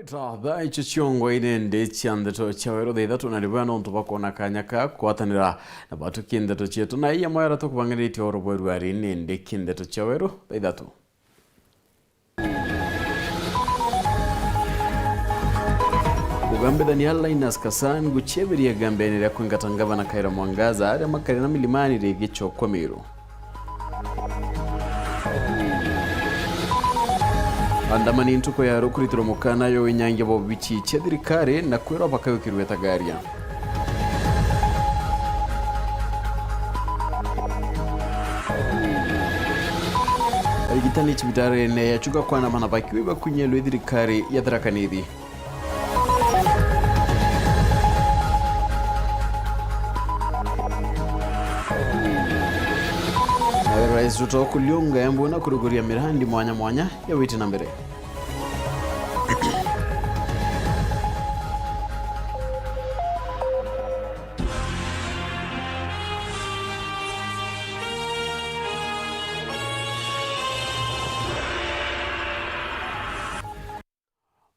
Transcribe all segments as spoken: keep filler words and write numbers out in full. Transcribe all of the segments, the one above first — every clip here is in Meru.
Thaa icio ciongwa iri ndi cia ndeto cia weru thaa ithatu, na ni bwega nontu bwa kwona kanya ka kugwatanira na batuki ndeto cietu. Na iya mwera tukubangiritie oro bweru ari ni ndi ki ndeto cia weru thaa ithatu. Ugambithania Linus Kasan gucieberia igambene ria kwingata ngavana Kawira Mwangaza aria makari na milimani rigi cokwa Meru. Andamani ntuku ya rukuritirwa mukana yo winyangia bwa obici cia thirikari na kwirwa bakayukirwe tagaria. Arigitani cibitarine ya Chuka kwanamana bakiuga ibakunyelwe thirikari ya Tharaka Nithi. Nawe Rais Ruto kuliunga embu na kuruguria mirandi mwanya mwanya ya witi na mbere.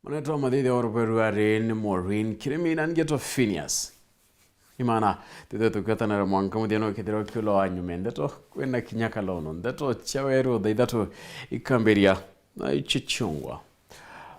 Munetwa mathithia wa ruberu ari ni Maureen Kirimi na ngeto Phineas. Imana, tithwe tukiotanira mwanka muthia no kithirwa kiulo wa nyuma ndeto, kwina kinya kalono, ndeto cia weru thaa ithatu ikambiria na ichichungwa.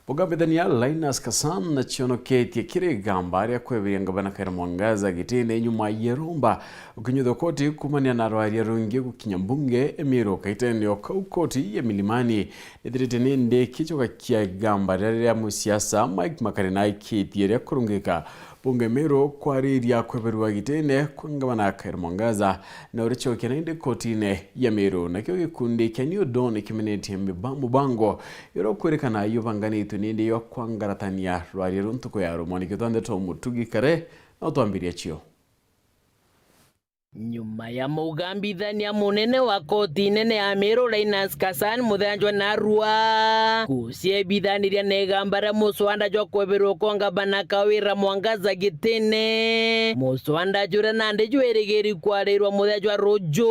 Mugambithania Linus Kasan na cionoketie kiri igamba ria kweberia ngavana Kawira Mwangaza gitine nyuma ya rumba ukinyuthwa koti kumania na rwaria rungi gukinya mbunge Emiru kaitene o kau koti ya Milimani nithirite ni ndiki coka kia igamba riria ria musiasa Mike Makarina aikitie ria kurungika bunge Meru kwariria kweberua gitine kwa ngavana Kawira Mwangaza na uricokia na indi kotine ya Meru. Nakio gikundi kia New Dawn kimenetie miba-, mubango uria ukwirikana yubanganitwe ni indi yo kwangaratania rwaria ruu ntuku ya rumwe. Nikio twandetwa mutugi kare na utwambiria cio. Nyuma ya mugambithania munene wa koti nene ya Meru Linus Kasan muthenya jwa narua guciebithaniria na igamba ria muswanda jwa kweberwa kwa ngavana Kawira Mwangaza gitine, muswanda juria nandi jwirigiri kwarirwa muthenya jwa ruju.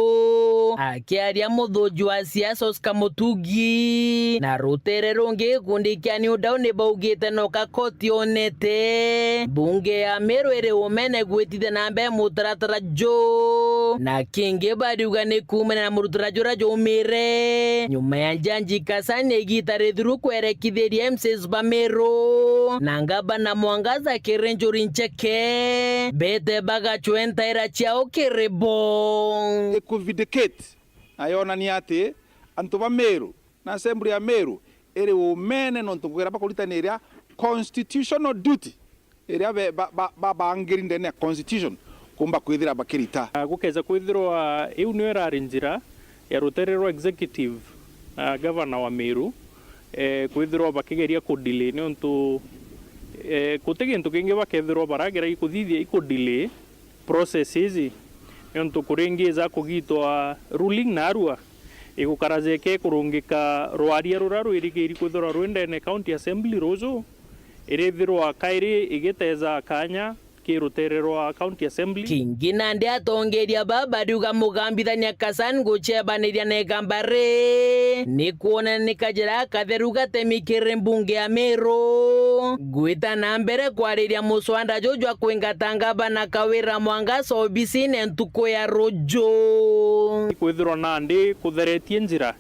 Akiaria muthuji wa siasa Oscar Mutugi na rutere rungi gikundi kia New Dawn ni baugite noka koti onete mbunge ya Meru iri umene gwitithia na mbere mutaratara ju, na kingi bariuga ni kuumania na murutira juria jumire nyuma ya njanji Kasani igita rithiru kwerekithiria M C As ba Meru na ngavana Mwangaza kiri njuri ncheke bete bagacwe ntaira ciao kiri bo. Ikuvindicate na yonania ati antu ba Meru na Assembly ya Meru iri umene nontu ngugira bakuritaniria constitutional duty iria be-, ba-, ba-, babangiri ndene ya constitution kumba kwithira bakirita. Ah, gukeja kwithirwa iu niyo irari njira ya rutere rwa executive, ah, governor wa Meru, eh, kwithirwa bakigeria ku delay, niuntu, eh, guti gintu kingi bakethirwa baragera ikuthithia iku delay process iji, niuntu kuringiija kugitwa ruling narua igukara jeke kurungika rwaria ruria rwirigiri kwithirwa rwi ndene County Assembly ruju, irithirwa kairi igiteja kanya ki rutere rwa County Assembly. Kingi nandi atongeria baba bariuga mugambithania Kasan gucebaniria na igamba ri ni kwonania ni kajira katheru gatemi kiri mbunge ya Meru gwita na mbere kwariria muswanda juu jwa kwingata ngavana Kawira Mwangaza obisine ntuku ya ruju. Kwithirwa nandi kutheretie njira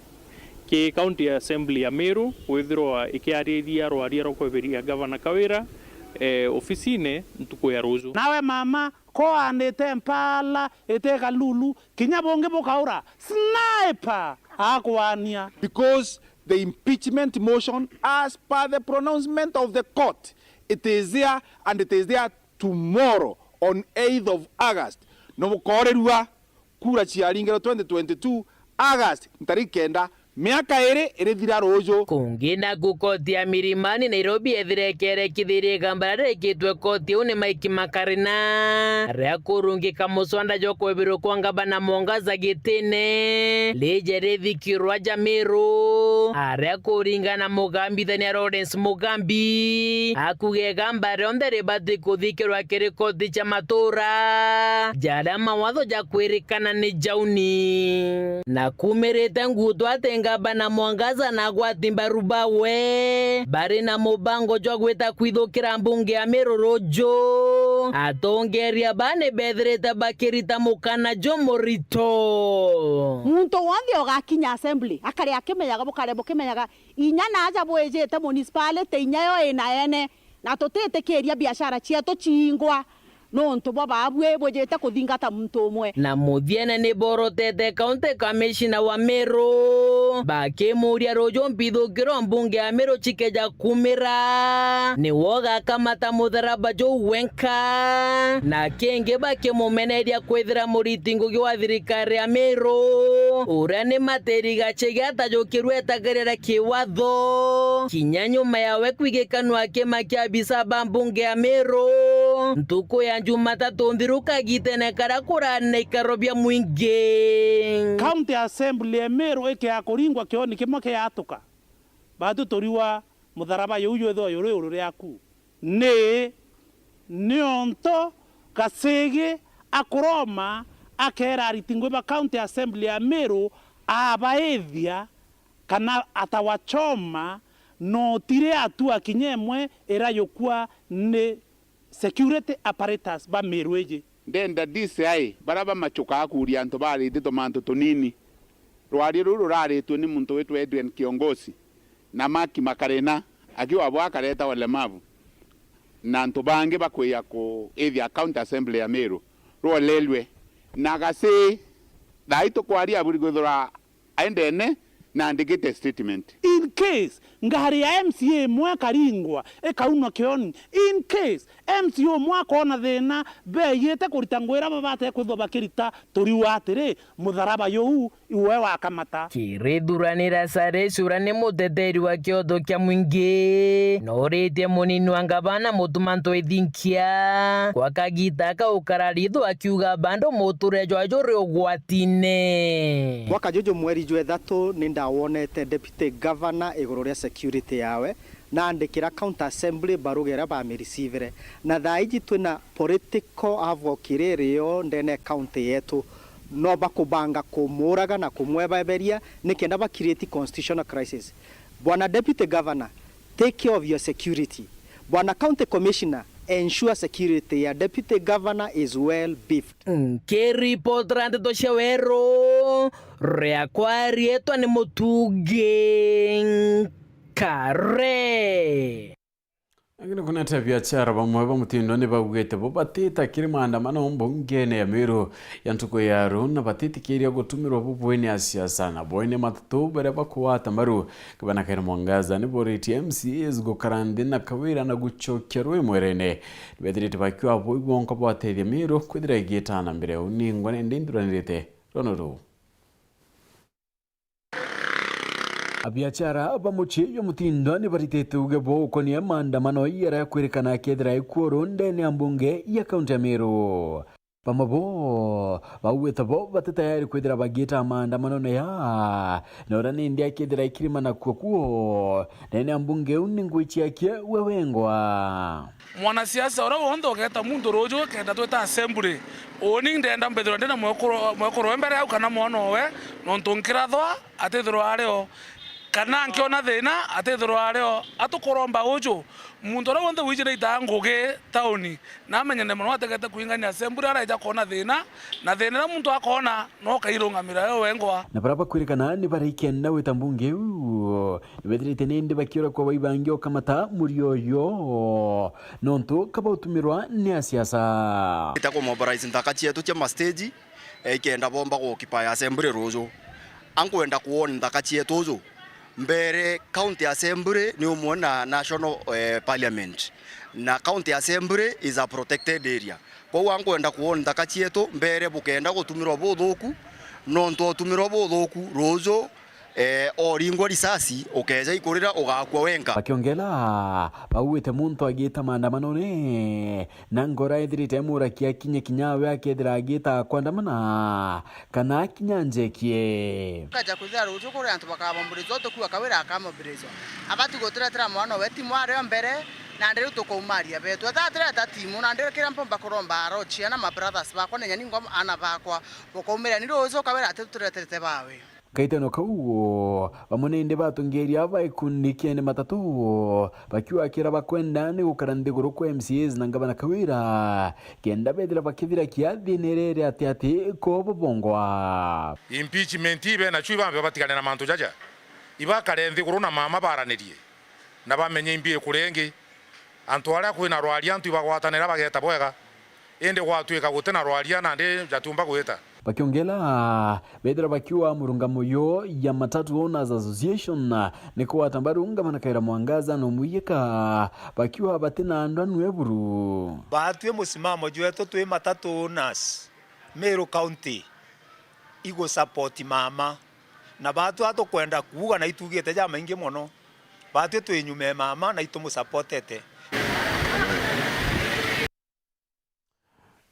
ki County Assembly ya Meru kwithirwa ikiariria rwaria rwa kweberia Gavana Kawira, eh, ofisine ntuku ya ruju. Nawe mama, ko andite mpala ite kalulu, kinya bungi bukaura, sniper akwania. Because the impeachment motion, as per the pronouncement of the court, it is there and it is there tomorrow on eighth of August. No bukorerua kura ciaringirwe twenty twenty-two August ntariki kenda, miaka iri irithira ruju. Kungi naku koti ya Milimani Nairobi ethire ikerekithirie igamba riria rikitwe koti iu ni Mike Makarina ria kurungika muswanda jwa kwebirwa kwa ngavana Mwangaza gitine rije rithikirwa ja Meru, aria kuringana na mugambithania Lawrence Mugambi akuga igamba rionthe ribati kuthikirwa kiri koti cia matura jaria mawatho ja kwirikana ni jauni. Na kumirite ngutu ati Bana Mwangaza na agwati mbaru bawe bari na mubango jwa gwita kwithukira mbunge ya Meru ruju. Atongeria ba ni bethirite bakirita mukana jumurito. Muntu wonthe ugakinya assembly, akare akimenyaga, bukare bukimenyaga, inya na aja bwijite municipality, inya yo ina ene, na tutitikiria biashara cietu ciingwa. Nontu bwa baabui bujite kuthingata muntu umwe. Na muthiene ni borotete County Commissioner wa Meru, bakimuria ruju mbithukiro mbunge ya Meru cikeja kumira, niwe ugakamata mutharaba juu wenka, na kingi bakimumeneria kwithira muriti ngugi wa thirikari ya Meru, uria ni Materi Gachege atajukirwe etagerera kiwatho, kinya nyuma yawe kwigikanwa kima kia abisa ba mbunge ya Meru. Ntuku ya Jumatatu nthiru kagitene karia kurari na ikaro bia mwingi. County Assembly ya Meru ikiakuringwa kioni kimwe kiatuka, batu turiwa mutharaba juu jwithwa juri iguru riaku. Ni niontu Gachege akuroma akeera ariti ngugi ba County Assembly ya Meru abaithia kana atawachoma, no tiri atua kinya imwe irayukua ni security apparatus ba Meru iji. Ndenda D C I, baria bamachukaa kuuria antu baarite tumantu tunini. Rwaria ruu ruraritwe ni muntu witwa Edwin Kiongosi na Maki Makarina, akiwa abo akareta walemavu na antu bangi bakwija kuithia County Assembly ya Meru, rwolelwe na Gachege. Thaai tukwaria aburi kwithirwa aendene na andikite statement. In case ngari ya M C A imwe ikaringwa, ikaunwa kioni, in case M C A umwe akoona thina, beeyite kurita ngugi iria babate kwithwa bakirita, turiuga atiri, mutharaba juu iwe wakamata. Kirithuranira Saresh uria ni muteteri wa kiotho kia mwingi, nooritie munini wa ngavana Mutuma Ntwithinkia kwa kagita aka gukara ritho akiuga bado muture jwa juri ugwatine. Mwaka juju mweri jwa ithatu ni ndawonete deputy governor iguru ria security yawe, naandikira county assembly baruga iria bamiricivire, na thaa iji twina political havoc iria iri yo ndene county yetu. No bakubanga kumuuraga na kumwebeberia nikenda ba create constitutional crisis. Bwana deputy governor, take care of your security. Bwana county commissioner, ensure security ya deputy governor is well beefed. Nkiripotera ndeto cia weru, riakwa riitwa ni Mutungi Nkare. Lakini kunete biachara bamwe ba mutindo ni baugite bo batita kiri maandamano mbungene ya Meru ya ntuku ya ru, na batitikiria gutumirwa bubui ni asiasa, na bo ni matatu baria bakugwata mbaru. Gavana Kawira Mwangaza ni boritie M C As gukara nthi na Kawira na gucokia rui mwerene. Ni bethirite bakiuga bui bwonka bwatethia Meru kwithira igiitana mbere. Uu ni Ngwa nende inthuranirite rwono ruu. Abiachara ba mucii jwa mutindo ni baritite uuge bwao gukonia maandamano jaria jakwirikana akethira ikuuru ndene ya mbunge ya kaunti ya Meru. Bamwe bo baugite bo bati tayari kwithira bagiita maandamanone ya, na uria nindi akethira ikirima na kuo kuo ndene ya mbunge iu ni ngwichiakie we wengwa. Mwanasiasa uria wonthe ugeeta muntu ruuju kenda twita assembly, uuni ndenda mbithirwa ndina mwekuru, mwekuru we mbere au kana mwana owe, nontu nkirathwa atithirwa ari o, kana nkiona thina atithirwa ari o. Atukuromba uju, muntu uria wonthe wijire itaa ngugi tauni, na amenyene mono ategete kuingania assembly araija kwona thina, na thina uria muntu akona no kairungamira yo wengwa. Na baria bakwirikana ni barikienda gwita mbunge iu, ni bethirite nindi bakiura kwa baibangi ukamata murio uyo, nontu kabautumirwa ni asiasa. Ita ku mobilize nthaka cietu cia ma stage, eh, ikenda bomba ku occupy assembly ruuju. Ankwenda kwona nthaka cietu uju. Mbere county assembly ni umwe na national, eh, parliament. Na county assembly is a protected area. Kwou ankwenda kwona nthaka cietu mbere bukenda gutumirwa buthuku, nontu utumirwa buthuku ruuju, eh, oringwa risasi, ukeeja ikurira, ugakua wenka. Bakiongela, baugite muntu agiita maandamanone, na ngora ethirite emurakia akinye kinya we akethira agiita kwandamana, kana akinya njekie. Kaja kwithira ruuju kuri antu bakabombulizwa, tukua Kawira akamobilizwa. Abati guturetera mwana we timu ario mbere, nandi riu tukaumaria betu. Etatireta timu, nandi riu kiria mpomba kuromba arochia na ma brothers bakwa, na inya ningwa ana bakwa, bukaumiria ni ruuju Kawira atituretete bawe. Kaitano kau, bamwe nindi batongeria ba gikundi kiene matatu bakiuga kiria bakwenda ni gukara nthiguru kwa M C As na ngavana Kawira, kenda bethira bakithira kiathine riri ati ati ko bubongwa. Impeachment ibe na chui bambe batigane na mantu jaja. Ibakare nthiguru na mama baranirie. Na bamenye imbi ikuria ingi. Antu aria kwina rwaria antu ibagwatanira bageta bwega, indi gwatuika guti na rwaria nandi jatiumba gwita. Bakiongela, bethira bakiuga murungamo yo ya Matatu Owners Association ni kugwata mbaru ngavana Kawira Mwangaza na umwiyika, bakiuga batina ndwanu e buru. Batwi musimamo jwetu twi Matatu Owners, Meru County, igu support mama. Na batwi atukwenda kuuga na itugite jamaingi mono. Batwi twi nyuma e mama na itumusapotete.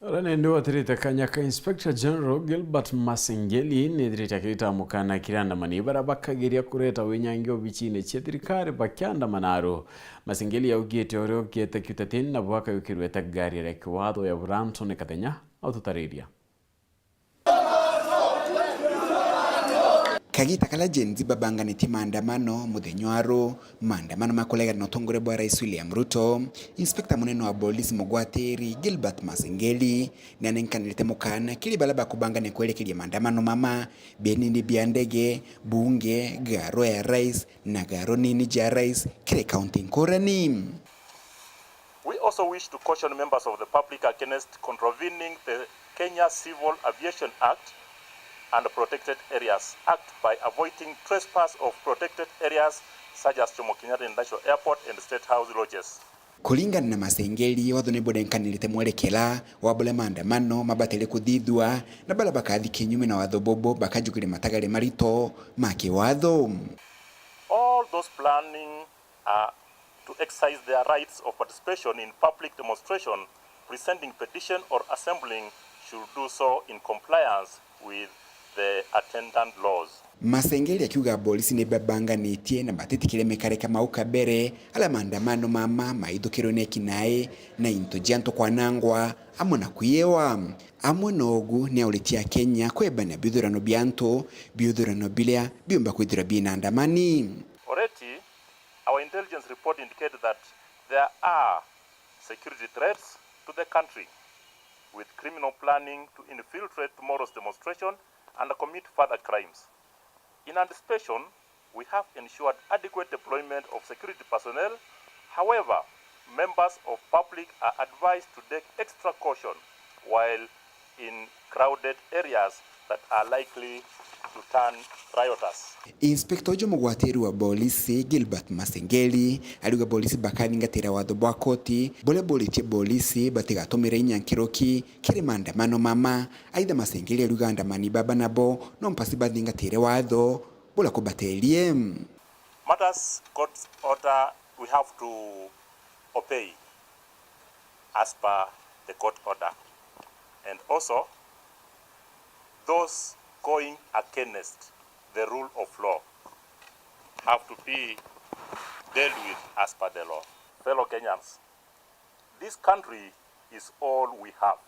Uria nindi watirite kanya ka Inspector General Gilbert Masengeli nithirite akirita mukana kiri andamani baria bakageria kureta winyangi obicine cia thirikari bakiandamana aru. Masengeli augite uria ugiete kiutetini nabo akayukirwete ngari iria kiwatho ya Brantoni Kathenya aututariria. Kagita karia Gen Z babanganitie maandamano muthenya wa ru, maandamano ma kuregana na utongoria bwa Rais William Ruto, Inspector munene wa polisi mugwatiri Gilbert Masengeli nianenkanirite mukana kiri baria bakubangania kwerekeria maandamano mama bienini bia ndege, bunge, garo ya rais na garo nini ja rais kiri kaunti nkurani. We also wish to caution members of the public against contravening the Kenya Civil Aviation Act and Protected Areas Act by avoiding trespass of protected areas such as Jomo Kenyatta International Airport and State House lodges. Kuringana na Masengeli, watho ni burenkanirite mwerekera wa buria maandamano mabataire kuthithua, na baria bakathi kinyume na watho bubu bakajukiria matagare marito ma kiwatho. All those planning uh, to exercise their rights of participation in public demonstration, presenting petition or assembling should do so in compliance with the attendant laws. Masengeli akiuga polisi ni babanganitie na batitikiria mikarika mau kabere aria maandamano mama maithukirwe ni ekinai na into cia antu kwanangwa amwe na kuiwa. Amwe na ugu ni auritie Akenya kwebania biuthurano bia antu, biuthurano biria biumba kwithirwa bina andamani. Already, our intelligence report indicated that there are security threats to the country, with criminal planning to infiltrate tomorrow's demonstration and commit further crimes. In anticipation, we have ensured adequate deployment of security personnel. However, members of public are advised to take extra caution while in crowded areas that are likely to turn riotous. Inspector uju mugwatiri wa polisi Gilbert Masengeli ariuga polisi bakathingatira watho bwa koti buria buritie polisi batigatumire inya nkiruki kiri maandamano mama. Aitha Masengeli ariuga andamani baba nabo no mpasi bathingatire watho buria kubaterie. Matters court order, we have to obey as per the court order. And also, those going against the rule of law have to be dealt with as per the law. Fellow Kenyans, this country is all we have.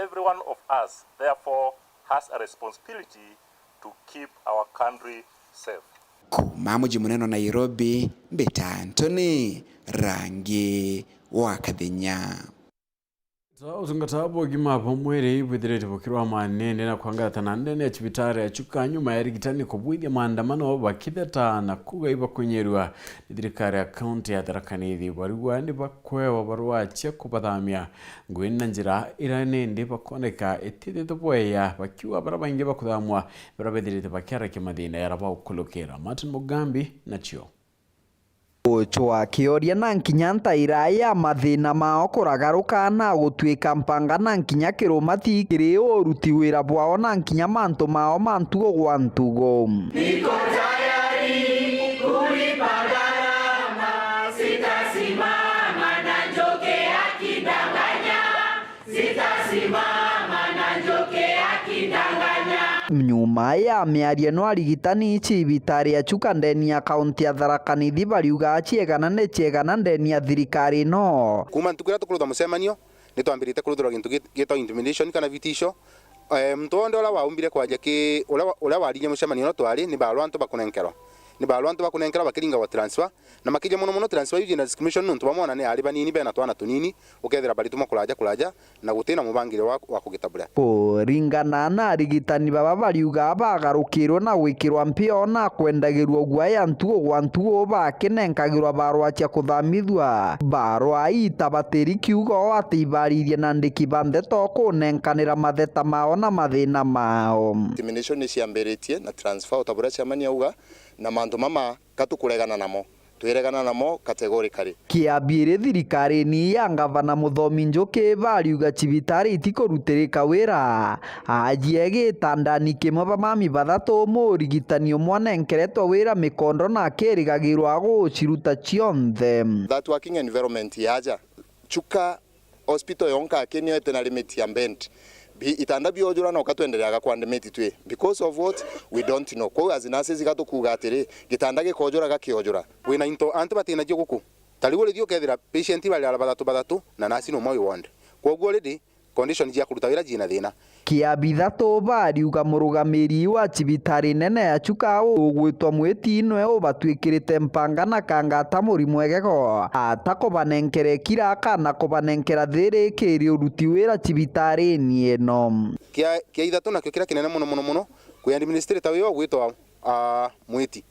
Every one of us, therefore, has a responsibility to keep our country safe. Kuuma muji munene wa Nairobi, mbita Anthony Rangi wa Kathenya. Ta utungata bwa ugima bwa mwiri bwithirite bukirwa manene na kwangatana ndene ya cibitari ya Chuka nyuma ya arigitani kubwithia maandamano bakitheta na kuuga ibakunyirua ni thirikari ya kaunti ya Tharaka Nithi. Barigwa ni bakwewa barua cia kubathamia ngugi na njira iria nindi bakoneka itithite bweya, bakiuga baria baingi bakuthamwa baria bethirite bakiarakia mathina yara baukulukira. Martin Mugambi nacio. Gucwa kioria na nkinya ntaira ya mathina mao kuragaruka na gutuika mpanga na nkinya kirumati kiri uruti wira bwao na nkinya mantu mao ma ntugo gwa ntugo. Niko tayari kulipa gharama, sitasimama na njoke akidanganya. Sitasimama na njoke akidanganya. Nyuma ya miario no arigitani cibitari ya Chuka ndeni ya kaunti ya Tharaka Nithi bariuga ciegana ni ciegana ndeni ya thirikari no. Kuuma ntuku iria tukurutha mucemanio, ni twambirite kuruthirwa gintu git-, gitagwa intimidation kana vitisho, Eh, muntu wonthe uria waumbire kwaja ki, uria wa-, uria waririe mucemanio no twari, ni barua antu bakunenkerwa. Ni barua antu bakunenkerwa bakiringagwa transfer, na makija mono mono transfer iu gender discrimination nontu bamwe ona ni ari banini bena twana tunini, ukethira baritumwa kuraja kuraja, na gutina mubangire wa, wa kugitabura. Kuringana na arigitani baba bariuga bagarukirwe na gwikirwa mpio na kwendagirwa guaya ntugu gwa ntugu bakinenkagirwa barua cia kuthamithua. Barua itabatiri kiugo ati ibaririe na ndiki ba ndeto kunenkanira matheta mao na mathina mao. Discrimination ni ciambiritie na transfer, o ta buria chairman auga, na mantu mama ka tukuregana namo. Twiregana namo categorically. Kiambi iri thirikarini ya ngavana Muthomi Njuki bariuga cibitari itikurutirika wira. Ajie gitandani kimwe ba mami bathatu, murigitani umwe anenkeretwe wira mikondo na akirigagirwa guciruta cionthe. That working environment yaja, Chuka hospital yonka aki niyo ite na limit ya bed. Bi-, itanda biojura na uka twendereaga kwandimiti twi. Because of what? We don't know. Kwou as nurses iga tukuuga atiri, gitanda gikojura gakiojura. Wina into antu batina cio guku. Ta riu urithia ukethira patient bari ara bathatu bathatu na nurse ni umwe wi ward. Kwoguo already condition cia kuruta wira ciina thina. Kiabitha Tuba ariuga murugamiri wa cibitari nene ya Chuka ugwitwa Mwiti nwe ubatwikirite mpanga na kanga ata muri mwegego, ata kubanenkere kira kana kubanenkera thiri kiri uruti wira cibitarini ino. Kia, kia ithatu nakio kiria kinene mono mono mono, kwi administrator wio ugwitwa, ah, Mwiti.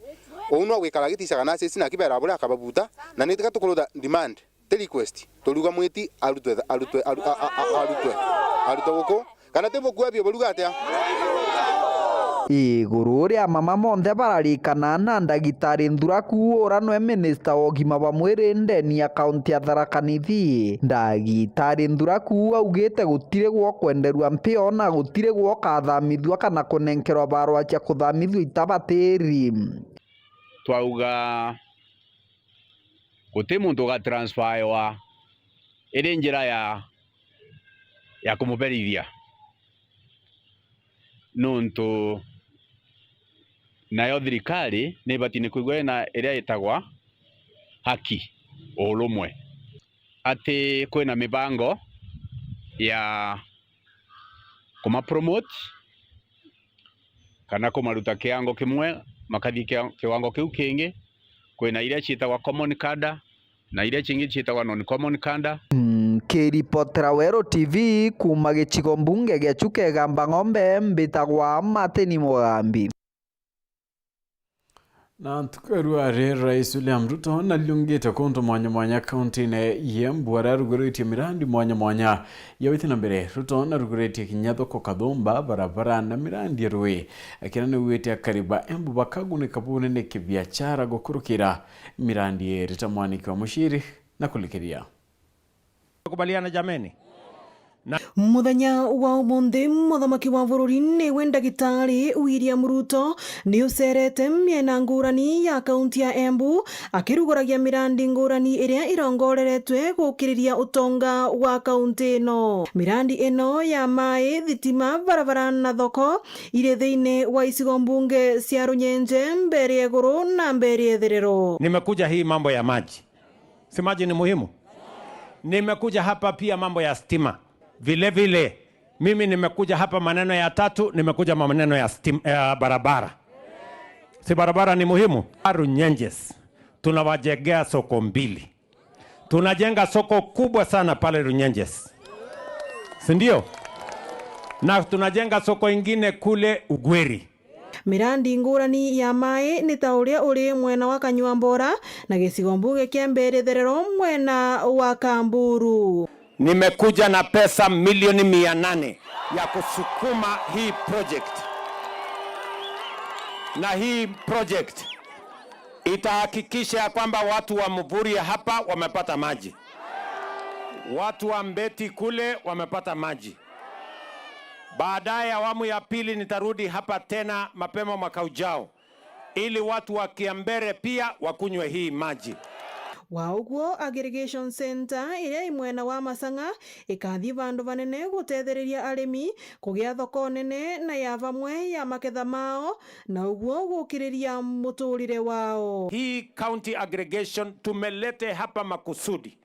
Uu nwe gwikara agiticaga nurses na akibera buria akababuta, na ni tiga tukurutha demand. Ti request. Turiuga Mwiti arutwe, arutwe, aru-, a-, a-, a-, arutwe. Arutwe guku. Kana ti bukua bio buruga atia? Iguru ria mama monthe bararikana na ndagitari Nthuraku ura nwe minista wa ugima bwa mwiri ndeni ya kaunti ya Tharaka Nithi. Ndagitari Nthuraku augite gutiri gwo kwenderua mpio na gutiri gwo kathamithua kana kunenkerwa barua cia kuthamithua itabatiri. Twauga guti muntu ugatransfaewa iri njira ya, ya kumuberithia, nuntu nayo thirikari ni ibati ni kwigua ina iria itagwa haki, urumwe, ati kwina mibango ya kumapromote kana kumaruta kiango kimwe makathi kia-, kiwango kiu kingi. Kwina iria ciitagwa common cadre na iria cingi ciitagwa non-common cadre. Nkiripotera Weru T V kuuma gicigo mbunge gia Chuka Igamba Ng'ombe, mbitagwa Martin Mugambi. Na ntuku ya rua ri, Rais William Ruto nariungite kuntu mwanya mwanya kaunti-ini ya Embu, aria aruguritie mirandi mwanya mwanya ya witi na mbere. Ruto naruguritie kinya thoko Kathumba, barabara na mirandi ya rui, akiria niugite akari ba Embu bakagunika bunene kibiachara gukurukira mirandi iri ta mwaniki wa muciri na kulikiria. Kubaliana jameni? Na muthenya wa umunthi, muthamaki wa bururi niwe Ndagitari William Ruto ni ucerete miena ngurani ya kaunti ya Embu, akiruguragia mirandi ngurani iria irongoreretwe gukiriria utonga wa kaunti ino. Mirandi ino ya mai, thitima, barabara na thoko iri thiini wa icigo mbunge cia Runyenje, Mbere ya Iguru na Mbere ya Itherero. Nimekuja hii mambo ya maji. Si maji ni muhimu? Nimekuja hapa pia mambo ya stima. Vile vile, mimi nimekuja hapa maneno ya tatu, nimekuja maneno ya stim-, ya barabara. Si barabara ni muhimu? Runyenjes, tunawajengea soko mbili. Tunajenga soko kubwa sana pale Runyenjes. Si ndio? Na tunajenga soko ingine kule Ugweri. Mirandi ngurani ya mai ni ta uria uri mwena wa Kanyuambora na gicigo mbunge kia Mbere Itherero mwena wa Kamburu. Nimekuja na pesa milioni mia nane ya kusukuma hii project. Na hii project itahakikisha ya kwamba watu wa Muvuria hapa wamepata maji. Watu wa Mbeti kule wamepata maji. Baadaye awamu ya pili nitarudi hapa tena mapema mwaka ujao, ili watu wa Kiambere pia wakunywe hii maji. Wa uguo, Aggregation Centre iria i mwena wa Masang'a ikathi vandu vanene gutethereria arimi kugia thoko nene na ya vamwe ya maketha mao, na uguo gukiriria muturire wao. Hii county aggregation tumelete hapa makusudi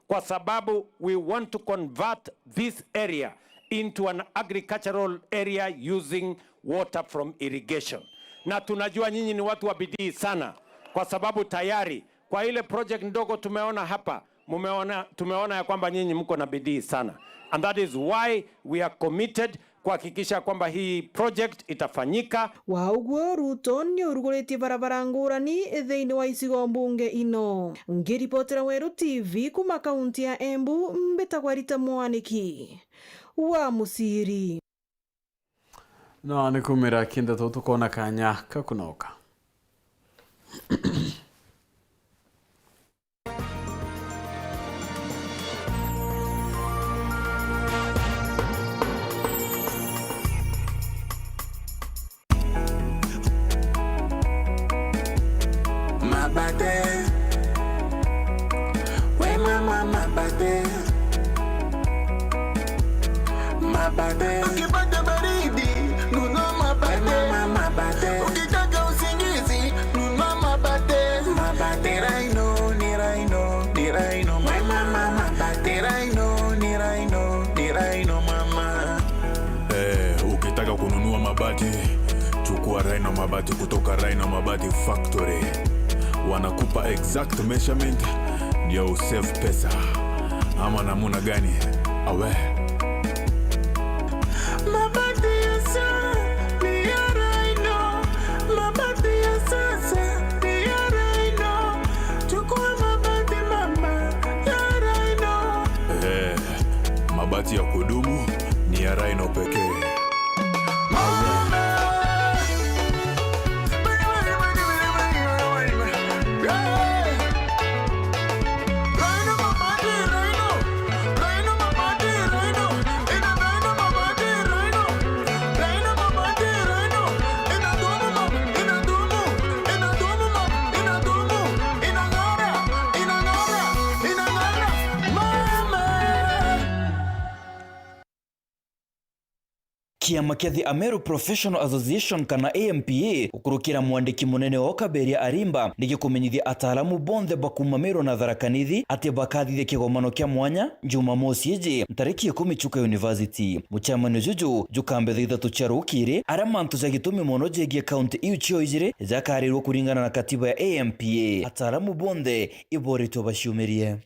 kwa sababu we want to convert this area into an agricultural area using water from irrigation. Na tunajua nyinyi ni watu wa bidii sana, kwa sababu tayari kwa ile project ndogo tumeona hapa, mumeona, tumeona ya kwamba nyinyi mko na bidii sana. And that is why we are committed kuhakikisha kwamba hii project itafanyika. Wa uguo, Ruto ni uruguritie barabara ngurani thiini wa icigo mbunge ino. Ngiripotera Weru T V kuma kaunti ya Embu, mbitagwa Rita Mwaniki wa Musiri. Na ni kumira kindeto tukona kanya kakunoka. Mabate. We mama mabate. Mabate. Ukipata baridi, nunua mabate. We mama mabate. Ukitaka usingizi, nunua mabate. Mabate. Ni Rhino, ni Rhino, ni Rhino, mama. We mama mabate. Ni Rhino, ni Rhino, ni Rhino, mama. Eh, ukitaka kununua mabati, chukua Rhino Mabati kutoka Rhino Mabati Factory. Wanakupa exact measurement ndio usave pesa. Ama namuna gani? Awe. Mabati ya sa-, ni ya Rhino. Mabati ya sasa ni ya Rhino. Chukua mabati mama ya Rhino. Eh. Mabati ya kudumu ni ya Rhino pekee. Kiama kia The Ameru Professional Association kana A M P A, gukurukira mwandiki munene wao Kaberia Arimba, ni gikumenyithia ataaramu bonthe ba kuuma Meru na Tharaka Nithi ati bakathithia kigomano kia mwanya Jumamosi iji, ntariki ikumi Chuka University. Mucemanio juju jukambe thaa ithatu cia rukiri, aria mantu ja gitumi mono jegie kaunti iu cio ijiri jakarirua kuringana na katiba ya A M P A. Ataaramu bonthe iboritwe baciumirie.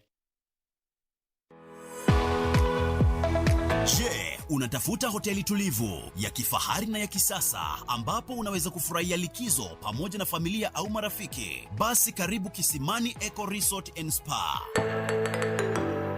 Je, unatafuta hoteli tulivu, ya kifahari na ya kisasa ambapo unaweza kufurahia likizo pamoja na familia au marafiki? Basi karibu Kisimani Eco Resort and Spa.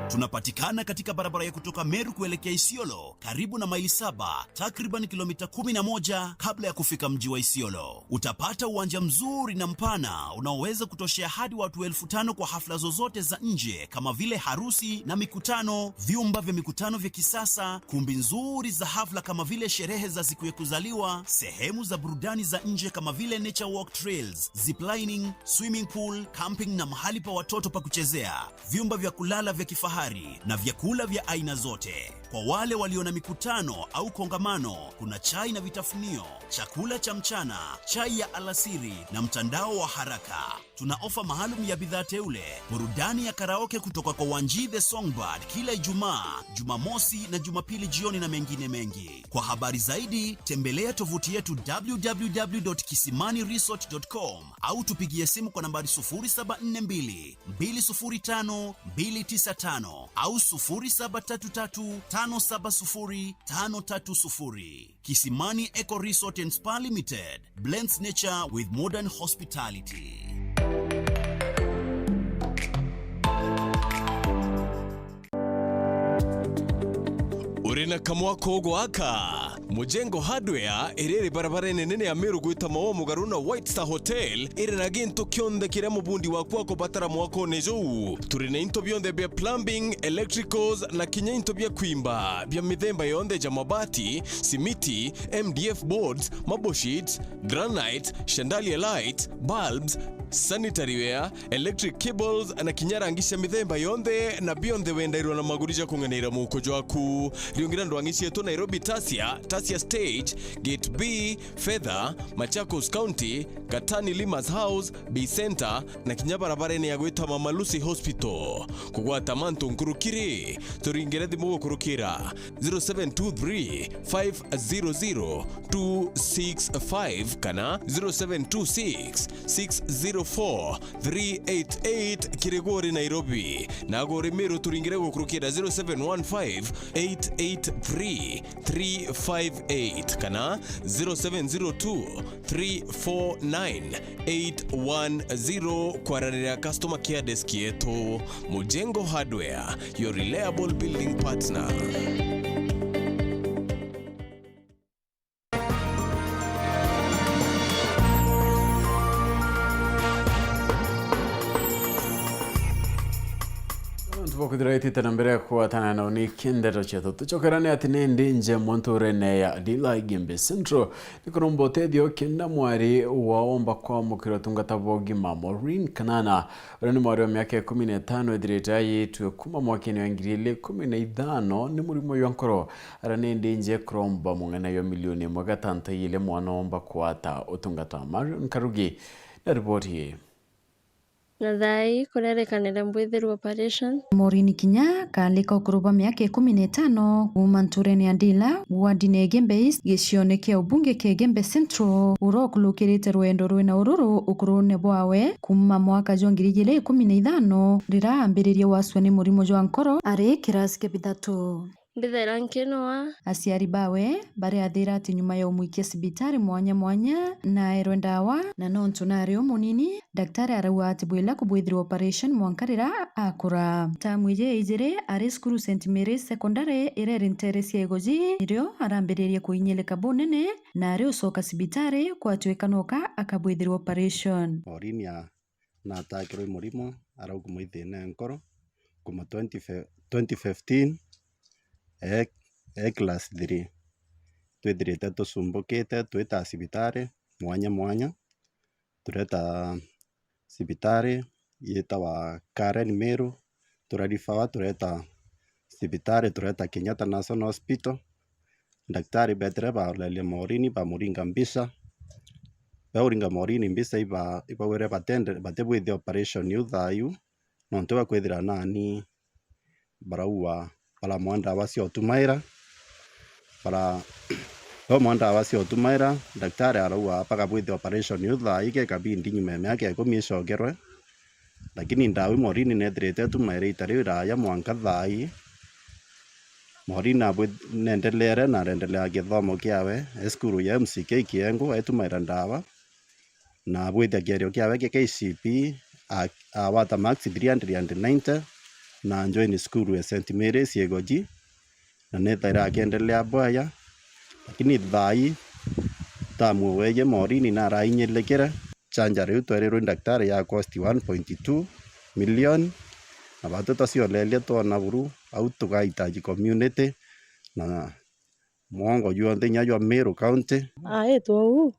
Tunapatikana katika barabara ya kutoka Meru kuelekea Isiolo, karibu na Maili Saba, takriban kilomita kumi na moja kabla ya kufika mji wa Isiolo. Utapata uwanja mzuri na mpana unaoweza kutoshea hadi watu elfu tano kwa hafla zozote za nje kama vile harusi na mikutano, vyumba vya mikutano vya kisasa, kumbi nzuri za hafla kama vile sherehe za siku ya kuzaliwa, sehemu za burudani za nje kama vile nature walk trails, ziplining, swimming pool, camping na mahali pa watoto pa kuchezea, vyumba vya kulala vya kifahari na vyakula vya aina zote. Kwa wale walio na mikutano au kongamano, kuna chai na vitafunio, chakula cha mchana, chai ya alasiri na mtandao wa haraka. Tuna ofa maalum ya bidhaa teule, burudani ya karaoke kutoka kwa Wanji the Songbird kila Ijumaa, Jumamosi na Jumapili jioni na mengine mengi. Kwa habari zaidi, tembelea tovuti yetu w w w dot kisimani resort dot com au tupigie simu kwa nambari sufuri saba nne mbili, mbili sufuri tano, mbili tisa tano au sufuri saba tatu tatu, tano saba sufuri, tano tatu sufuri. Kisimani Eco Resort and Spa Limited blends nature with modern hospitality. Uri na kamwako gwaka? Mujengo Hardware iria iri barabara nene ya Meru gwita Maua mugaru na White Star Hotel iri na gintu kionthe kiria mubundi waku akubatara mwakone juu. Turi na into bionthe bia plumbing, electricals na kinya into bia kwimba bia mithemba yonthe ja mabati, simiti, M D F boards, marble sheets, granite, chandelier lights, bulbs, sanitary ware, electric cables na kinya rangi cia mithemba yonthe, na bionthe wendairwa na maguri ja kung'eneira muuko jwaku. Riungira ndwang'i cietu Nairobi Tasia, Tasia cia Stage, Gate B, Fedha, Machakos County, Katani Lima's House, Bay Center, na kinya barabarene ya gwita Mama Lucy Hospital. Kugwata mantu nkuruki ri, turingire thimu gukurukira zero seven two three, five zero zero, two six five kana zero seven two six, six zero four, three eight eight kiri gwe uri Nairobi. Na gwe uri Meru turingire gukurukira zero seven one five, eight eight three, three five eight kana zero seven zero two, three four nine, eight one zero kwaranira customer care desk yetu. Mujengo Hardware, your reliable building partner. Antu bakwithira itite na mbere ya kugwatana na uniki ndeto cietu. Tucokerane ati ni ndi nje munturene ya Dila Igembe Central. Nikuromba utethio kenda mwari waomba kwamukira utungata bwa ugima. Maureen Kanana, uria ni mwari wa miaka ikumi na itano, ethirite ayitue kuma mwakene wa ngiri igiri ikumi na ithano ni murimo jwa nkoro. Ara ni ndi nje kuromba mung'ana jwa milioni imwe gatanta ile mwana omba kwata utungata. Marion Karugi na riboti ii. Na thaa ii kurerekanire mbwithirwe operation. Maureen Kinya, kaalika ukuru bwa miaka ikumi na itano, kuuma nturene ya Ndila, wardine ya Igembe East, gicione kia ubunge kia Igembe Central, uria ukulukirite rwendo rwina ururu ukurune bwawe kuuma mwaka jwa ngiri igiri ikumi na ithano, riria aambiririe gwacua ni murimo jwa nkoro ari kirasi kia bithatu. Mbithaira nkinoa. Aciari bawe bariathira ati nyuma ya umwikia cibitari mwanya mwanya na aerwe ndawa, na nontu nari umunini, daktari arauga ati bwila kubwithirwa operation mwanka riria akura. Tamu iji ya ijiri ari cukuru Saint Mary's Secondary iria iri ntere cia Igoji, nirio arambiririe kuinyilika bunene, na ari ucoka cibitari kwatwika noka akabwithirwa operation. Maureen a- na atakirwe i murimo, arauguma ithina e nkoro kuma twenty fe-, twenty fifteen, e, e class three. Twithirite tucumbukite, twita cibitari mwanya mwanya, tureta cibitari yitawa Karen Meru, turarifawa, tureta cibitari, tureta Kenyatta National Hospital. Daktari beetire baroreria Maureen, bamuringa mbica. Bauringa Maureen mbica, iba-, ibaugire batende-, batibwithia operation iu thaa iu, nontu bakwithira nani baraua, baramwa ndawa cia utumaira. Bara-, baumwa ndawa cia utumaira, daktari araua bakabwithia operation iu thaa ii, gekabindi nyuma ya miaka ikumi icokerwe. Lakini ndawi Maureen nethirite atumaire ita riu iraya mwanka thaa ii. Maureen abwi-, nendelere na arendelea githomo kiawe e cukuru ya M C K Kiengu, aitumaira ndawa, na abwithia kierio kiawe kia K C P, a-, agwata marks three hundred and ninety, na ajoin cukuru ya Saint Mary's Igoji. Na nithaira akiendelea bwaya, lakini thaa ii tamu weeje Maureen narainyirikire. Chanja riu twerirwe ni daktari ya cost one point two million, na batwi twacioreria twona buru au tugahitaji community na mwongo juonthe inya jwa Meru County. Aitwa uu,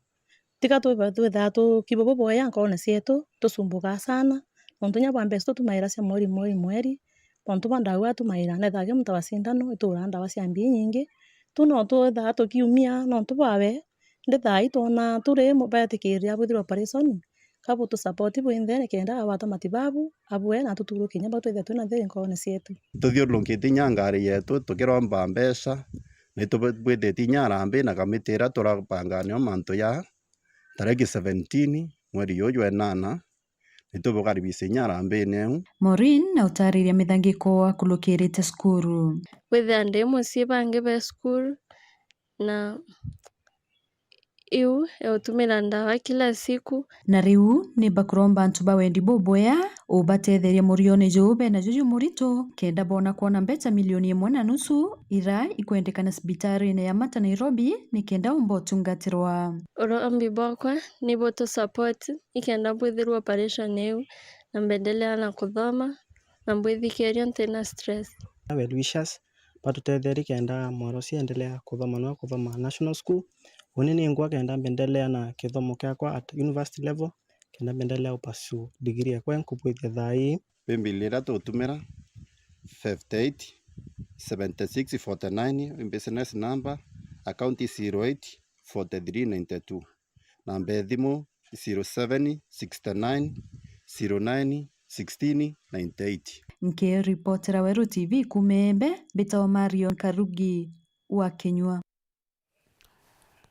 tiga twi-, twithaa tukibo bubwea nkoone cietu, tucumbukaa sana, nontu inya bwa mbeca tutumaira cia mweri, mweri, mweri, nontu bwa ndawa atumaira, nethagia muntu wa cindano, ituraa ndawa cia mbii nyingi. Tu no twithaa tukiumia nontu bwawe, ndi thaa ii twona turi mu-, betikiriria bwithirwe operation, ka butusupport bwinthe nikenda agwata matibabu, abue na tuturuke inya bau twithia twina thiri nkoone cietu. Tuthiurukite inya ngari yetu tukiromba mbeca, ni tubwithitie inya harambee na kamiti iria turabanga nio mantu ja tariki seventeen mweri juju jwa inana, ni tubukaribisha inya harambene iu. Maureen na utariria mithangiko akulukirite cukuru. Withia ndi mucii bangi be cukuru na iu ya utumira ndawa kila siku. Na riu ni bakuromba antu ba wendi bubwea ubatetheria murione juu bena juju muritu, kenda bona kwona mbeca milioni imwe na nusu ira ikwendekana cibitarine ya Mata Nairobi, ni kenda umba utungatirwa. Urombi bwakwa ni butu support ikenda mbwithirwa operation iu, na mbendelea na kuthoma, na mbwithikiria ntina stress. Well wishers, batutetherie kenda mwarosi endelea kuthoma, no kuthoma national school. Uni ningwa kenda mbendelea na kithomo kiakwa at university level, kenda mbendelea upursue degree yakwa nkubwithia thaa ii. Paybill iria tugutumira, fifty eight, seventy six, forty nine, business number, account zero eight forty three ninety two, namba ya thimu zero seven six nine zero nine sixteen ninety eight. Nkiripotera Weru T V kuuma Embe, mbitagwa Marion Karugi wa Kinyua.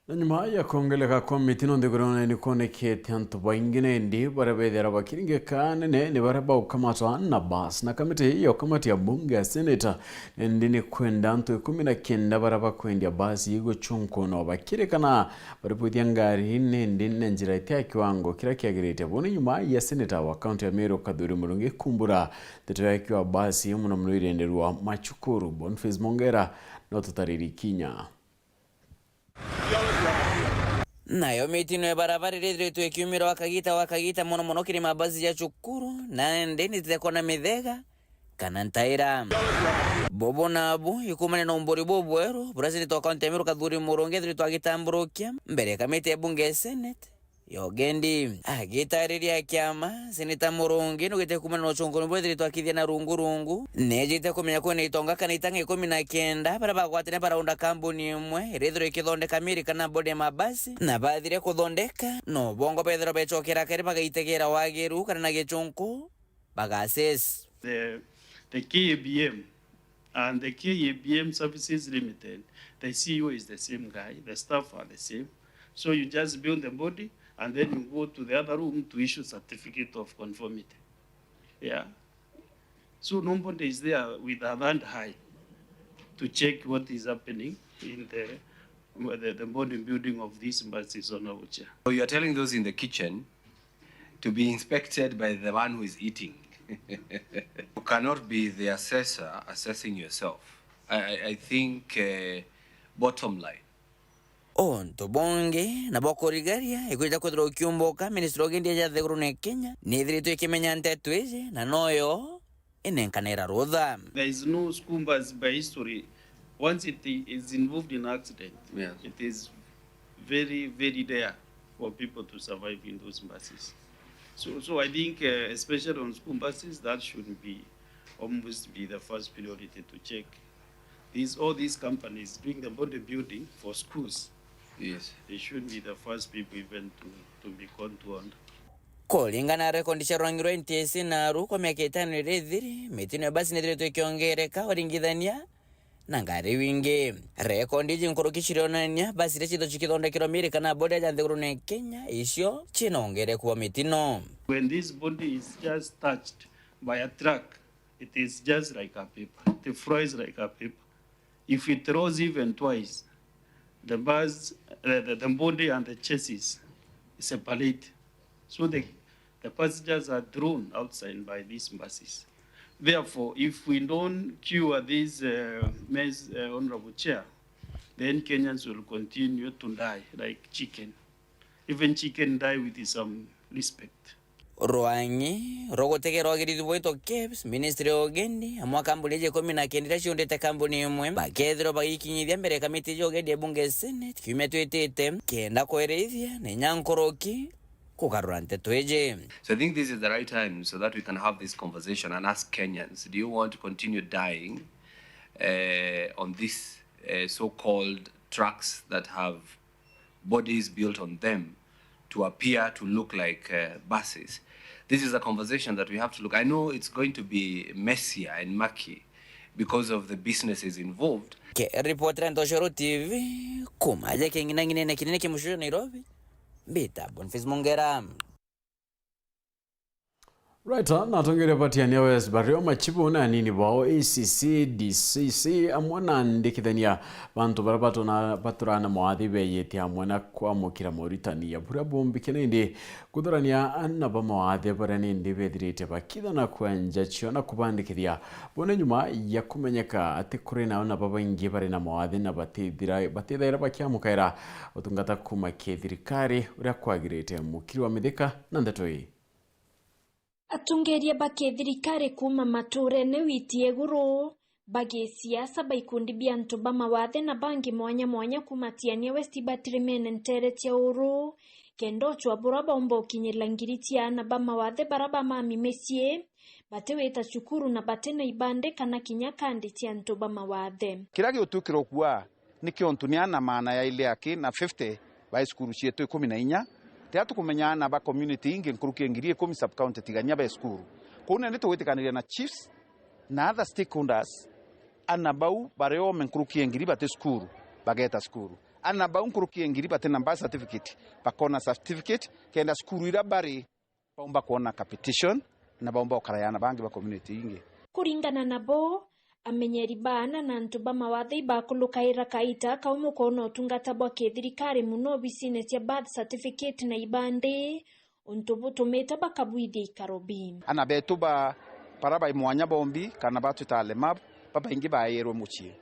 Na nyuma ya kwongereka kwa mitino nthigurune, ni kwonekete antu baingi nendi baria bethira bakiringika nene ni baria baukamatwa na basi. Na kamiti ya ukamati ya bunge ya seneta nendi ni kwenda antu ikumi na kenda baria bakwendia basi igucunkuna bakirikana baribwithia ngari nendi na njira iti ya kiwango kiria kiagirite. Buni nyuma ya seneta wa kaunti ya Meru Kathuri Murungi kumbura ndeto ya kiwa basi muno muno irenderwa macukuru. Boniface Mongera no tutariri kinya. Nayo mitino ya barabara iria ithiritwe ikiumirwa kagita gwa kagita, mono mono kiri mabasi ja cukuru, na ndi nitite kwona mithega kana ntaira. Bubu nabu ikumania na umburi bubweru buria seneta wa kaunti ya Meru Kathuri Murungi ethiritwe agitamburukia mbere ya kamiti ya bunge ya senate ya ugendi. Agitariria kiama, seneta Murungi nugite kumana na ucunkuni buria ethiritwe akithia na rungu rungu, nejite kumenya kwina itonga kana itanga ikumi na kenda baria bagwatene baraunda kambuni imwe iria ithirwa ikithondeka miri kana bodi ya mabasi, na bathire kuthondeka, no bongo bethirwa becokera kari bagaitegera wagiru kana na gicunku, bagases. The, the K A B M and the K A B M Services Limited, the C E O is the same guy, the staff are the same. So you just build the body and then you go to the other room to issue certificate of conformity. Yeah. So nobody is there with a hand high to check what is happening in the, the, the body building of these buses on our chair. So you are telling those in the kitchen to be inspected by the one who is eating. You cannot be the assessor assessing yourself. I, I, I think, uh, bottom line. Untu bungi na bwa kurigaria ikwija kwithirwa ukiumbuka, ministry ya ugendi ya nthigurune ya Kenya nithiritwe ikimenya nteto iji na noyo inenkanira rutha. There is no school bus by history. Once it is involved in accident, yes, it is very, very rare for people to survive in those buses. So, so I think, uh, especially on school buses, that should be almost be the first priority to check. These, all these companies doing the body building for schools, yes, they should be the first people even to, to be called to order. Kuringana na rekondi cia rwangi rwa N T S A naru, kwa miaka itano iria ithiri, mitino ya basi nithiritwe ikiongereka uringithania na ngari wingi. Rekondi iji nkuruki cirionania basi iria cithitwe cikithondekerwa miri kana bodi aja nthigurune ya Kenya, icio ciina wongereku wa mitino. When this body is just touched by a truck, it is just like a paper. It flies like a paper. If it rolls even twice, the bus, the, the, the body and the chassis separate. So the, the passengers are thrown outside by these buses. Therefore, if we don't cure this, uh, mess, uh, Honorable Chair, then Kenyans will continue to die like chicken. Even chicken die with some respect. Rwangi rwa gutegera wagirithia bwitwa KEBS, Ministry ya Ugendi, amwe a kambuni iji ikumi na kenda iria ciundite kambuni imwe, bakethirwa bagikinyithia mbere ya kamiti ya ugendi ya bunge ya Senate kiumia twitite, kenda kwereithia na inya nkuruki kugarura nteto iji. So I think this is the right time so that we can have this conversation and ask Kenyans, do you want to continue dying, eh, on this, eh, so-called trucks that have bodies built on them to appear to look like, uh, buses. This is a conversation that we have to look. I know it's going to be messier and murky because of the businesses involved. Ke ripoti ria Ntoshoro T V, kuma aja king'inang'inene kinene kia mucii Nairobi, mbita Boniface Mongera. Right, na atongeria ba Tiania West bario machibu na anini bao A C C, D C C, amwe na ndikithania bantu baria batona-, baturana mawathi beeyite amwe na kwamukira moritani ya buria bumbi kina indi kuthurania ana ba mawathi baria nindi bethirite bakithana kwenja cio na kubandikithia. Bone nyuma ya kumenyeka ati kuri na ana babaingi bari na mawathi na batithira-, batithaira bakiamukaira utungata kuma kithirikari uria kwagirite. Mukiri wa Mithika na ndeto ii. Atongeria ba kithirikari kuuma matuurene witi iguru, ba gisiasa, ba ikundi bia antu ba mawathe na bangi mwanya mwanya kuuma Tiania West batirimene nteere cia uru, kenda ucwa buria baumba ukinyirira ngiri cia aana ba mawathe baria bamami micii, batiwita cukuru na bati na ibande kana kinya kandi cia antu ba mawathe. Kiria gigutwikira ukua Nikio untu ni ana maana yaili aki na fifty ba cukuru cietu ikumi na inya, tiga tukumenya ana ba community ingi nkuruki ya ngiri ikumi sub-county tigania be cukuru. Kuu nindi tugwitikaniria na chiefs na other stakeholders, ana bau bari ome nkuruki ya ngiri bati cukuru, bageta cukuru. Ana bau nkuruki ya ngiri bati na birth certificate, bakona certificate, kenda cukuru ira bari baumba kwona competition na baumba gukara ya ana bangi ba community ingi. Kuringana nabo, amenyeri ba ana na antu ba mawathe ibakulukaira kaita kau mukoona utungata bwa kithirikari mono obisine cia birth certificate na ibandi, untu butumite bakabwithia ikaro bi. Ana betu ba bara bai mwanya bombi kana batwita alemavu, babaingi baeirwe mucii.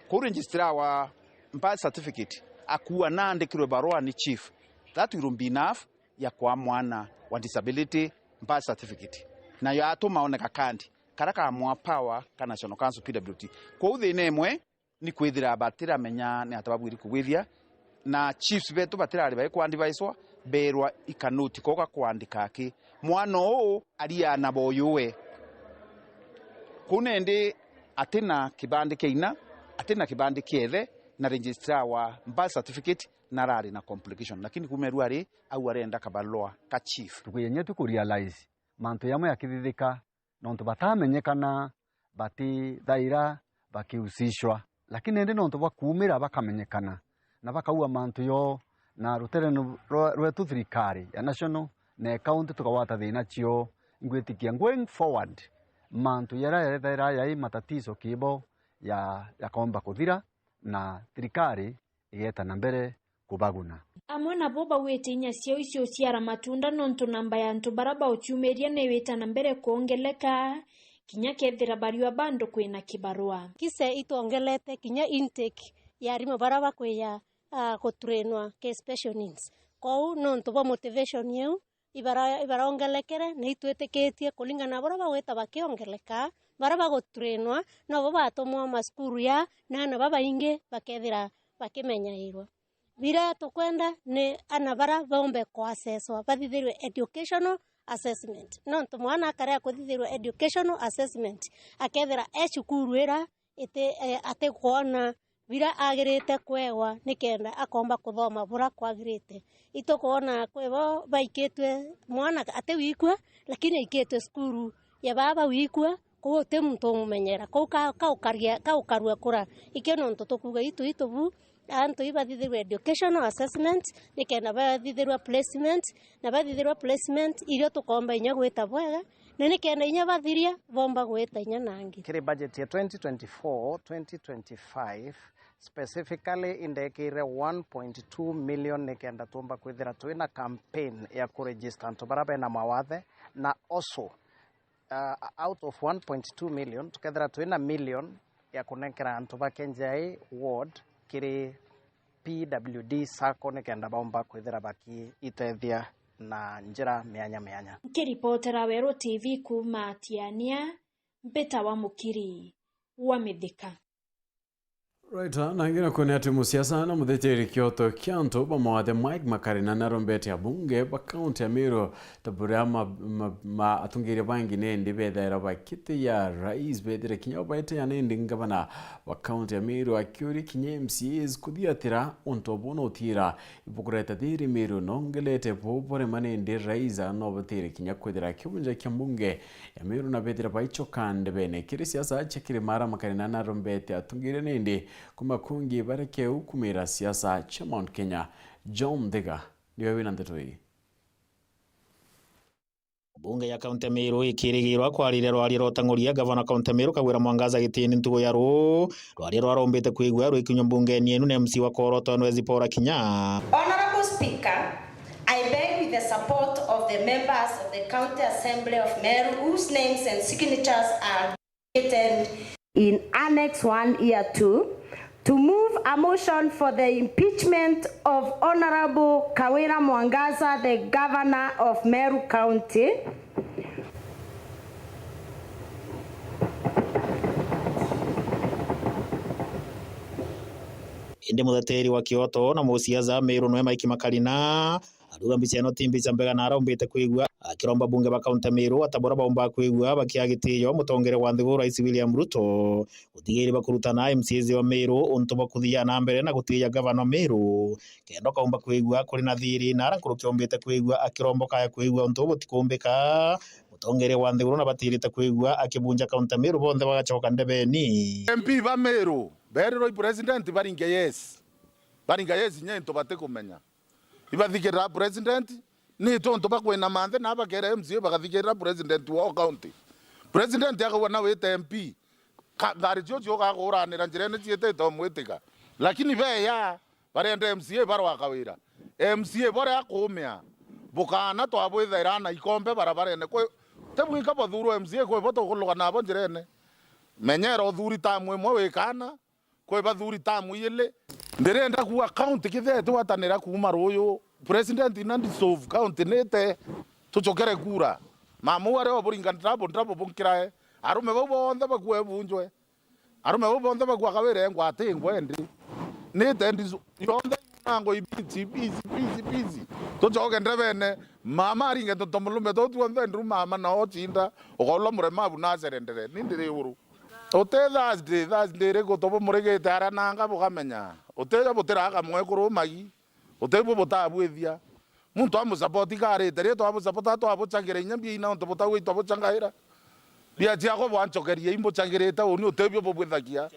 Kuu registrar wa birth certificate akuua naandikirwe barua ni chief, that will be enough ya kwa mwana wa disability birth certificate, nayo atuma oneka kandi kara kamwa power ka National Council P W D. Kwou thina imwe ni kwithira batiramenya ni ata babwiri kugwithia, na chiefs betu batirari bai kuandivicwa, berwa ikanoti koga kwandika aki mwana uu ariana boyuwe. Kuu nindi atina kibandi kia ina, atina kibandi kia ithe, na registrar wa birth certificate narari na complication, lakini kuuma riu ari au arenda kabarua ka chief. Tukuyenye tu kurealize mantu jamwe jakithithika nontu batamenyekana, batithaira bakihusishwa. Lakini indi nontu bwa kuumira bakamenyekana na bakaua mantu joo, na ruterene rwa-, rwetu thirikari ya national na county tukagwata thina cio, ngwitikia going forward mantu jaria jethaira jai matatizo kibo ja-, jakomba kuthira na thirikari igeeta na mbere kubaguna. Amwe nabo baugite inya ciao iciuciara matunda nontu namba ya antu bara bauciumiria niwita na mbere kwongeleka, kinya kethira bariua bandu kwina kibarua. Kise itwongelete kinya intake ya arimu bara bakwija, ah, gutrainwa ki special needs. Kwou nontu bwa motivation iu, ibara-, ibarongelekere, na itwitikitie kuringana na buria bagwita bakiongeleka, baria bagutrainwa, nobo batumwa macukuru ya, na ana babaingi bakethira bakimenyairwa. Biria tukwenda ni ana baria baumbe kuassesswa, bathithirwe educational assessment. Nontu mwana akarea kuthithirwa educational assessment, akethira e cukuru ira iti, eh, atikwona biria agirite kwewa nikenda akomba kuthoma buria kwagirite. Itukwona kwibo baikitwe, mwana ati wikua, lakini aikitwe cukuru ya baba wikua, kou uti muntu umumenyera, kou ka-, kaukaria-, kaukarua kura. Ikio nontu tukuuga itu, itu bu, antu ibathithirwe educational assessment, nikenda bathithirwa placement, na bathithirwa placement, irio tukomba inya gwita bwega, na nikenda inya bathiria, bomba gwita inya nangi. Kiri budget ya twenty twenty-four, twenty twenty-five, specifically indekire one point two million nikenda tumba kwithira twina campaign ya kuregister antu bara bena mawathe, na also, uh, out of one point two million, tukethira twina million ya kunenkera antu ba Kenjai ward kiri P W D sacco nikenda baumba kwithira bakiitethia na njira mianya mianya. Nkiripotera Weru T V kuuma Tiania, mbitawa Mukiri wa Mithika. Right, na ngina kwona ati musiasa na muthitiri kioto kia antu ba mawathe Mike Makarina narombete abunge ba kaunti ya Meru ta buria ma, ma, ma atungiria bangi nindi bethaira bakiti ya rais bethire kinya baite ya nindi ngavana wa kaunti ya Meru akiuria kinya M C As kuthiatira untu buna utira ibukureta thiri Meru nongelete bu burema nindi rais no butire kinya kwithira kiunja kia mbunge ya Meru na bethira baichoka ndebene kiri siasa cia kiri mara Makarina narombete atungiria nindi kuma kungi bareke ukumira siasa cia Mount Kenya. John Thiga niwe wina ndeto ii. Mbunge ya kaunti ya Meru ikirigirwa kwariria rwaria rwa utang'uria gavana kaunti ya Meru Kawira Mwangaza gitini ntugu ya ruu, rwaria rwarombite kwigua rwikinywa mbungeni enu na M C wa Koroto Nwezi Paul Kinya. Honorable Speaker, I beg with the support of the members of the County Assembly of Meru whose names and signatures are in Annex one, Year two, to move a motion for the impeachment of Honorable Kawira Mwangaza, the Governor of Meru County. Indi mutheteri wa kioto na musiasa Meru nwe Mike Makarina, ariuga mbica ino ti mbica mbega na araumbite kwigua, a, Kiromba bunge ba kaunti ya Meru ata bora baumba kwigua bakia gitio mutongeria wa nthiguru Rais William Ruto gutigiri bakurutana M C As wa Meru untu bwa kuthia na mbere na gutiia gavana wa Meru kenda ukaumba kwigua kuri na thiri na ara nkuruki umbite kwigua akiromba ukaya kwigua untu butikumbika. Mutongeria wa nthiguru na batirite kwigua akibunja kaunti ya Meru bonthe bagacoka ndebeni. M P ba Meru berirwe i president baringe yes. Baringa yes inya into batikumenya. Ibathikirira president, ni tontu bakwina manthe na bakera M C A bagathikirira president wa county. President akauga na wite M P. Ka-, ngari cio cio ugakuranira njirene ciitite umwitika. Lakini beya, barenda M C A barwa kawira. M C A boria akumia, bukana twabwithaira na ikombe barabarene. Kwi, ti bwinka bathurwa M C A kwi bo tukuluga nabo njirene. Menyera uthuri tamu imwe wikana, kwi bathuri tamu ili. Ndirenda kuuga county kithia itwatanira kuuma ruuyu. President na dissolve county nite tucokere kura. Mama uu ari o buringa ndrabo, ndrabo bunkirae. Arume bau bonthe bakue bunjwe. Arume bau bonthe bakua kawire ngwati ngwendi. Nite ndisu-, yonthe nangwa ibisi, bisi, bisi, bisi. Tucoke ndebene. Mama aringe tutomulume tuu tuonthe nduru mama na ocinda. Ukaulwa muremabu na acerendere. Ni ndiri uru. Uti Thursday, Thursday iriku tubumurigite aria nanga bukamenya? Utijo butiraga mwekuru magi, utibu butabwithia. Muntu amusapoti karite, ri twamusapota twabucangira inya mbia ina untu butauga itwabucangaira. Mbia ciakwa bwancokeria imbucangirite uni utibio bubwithagia.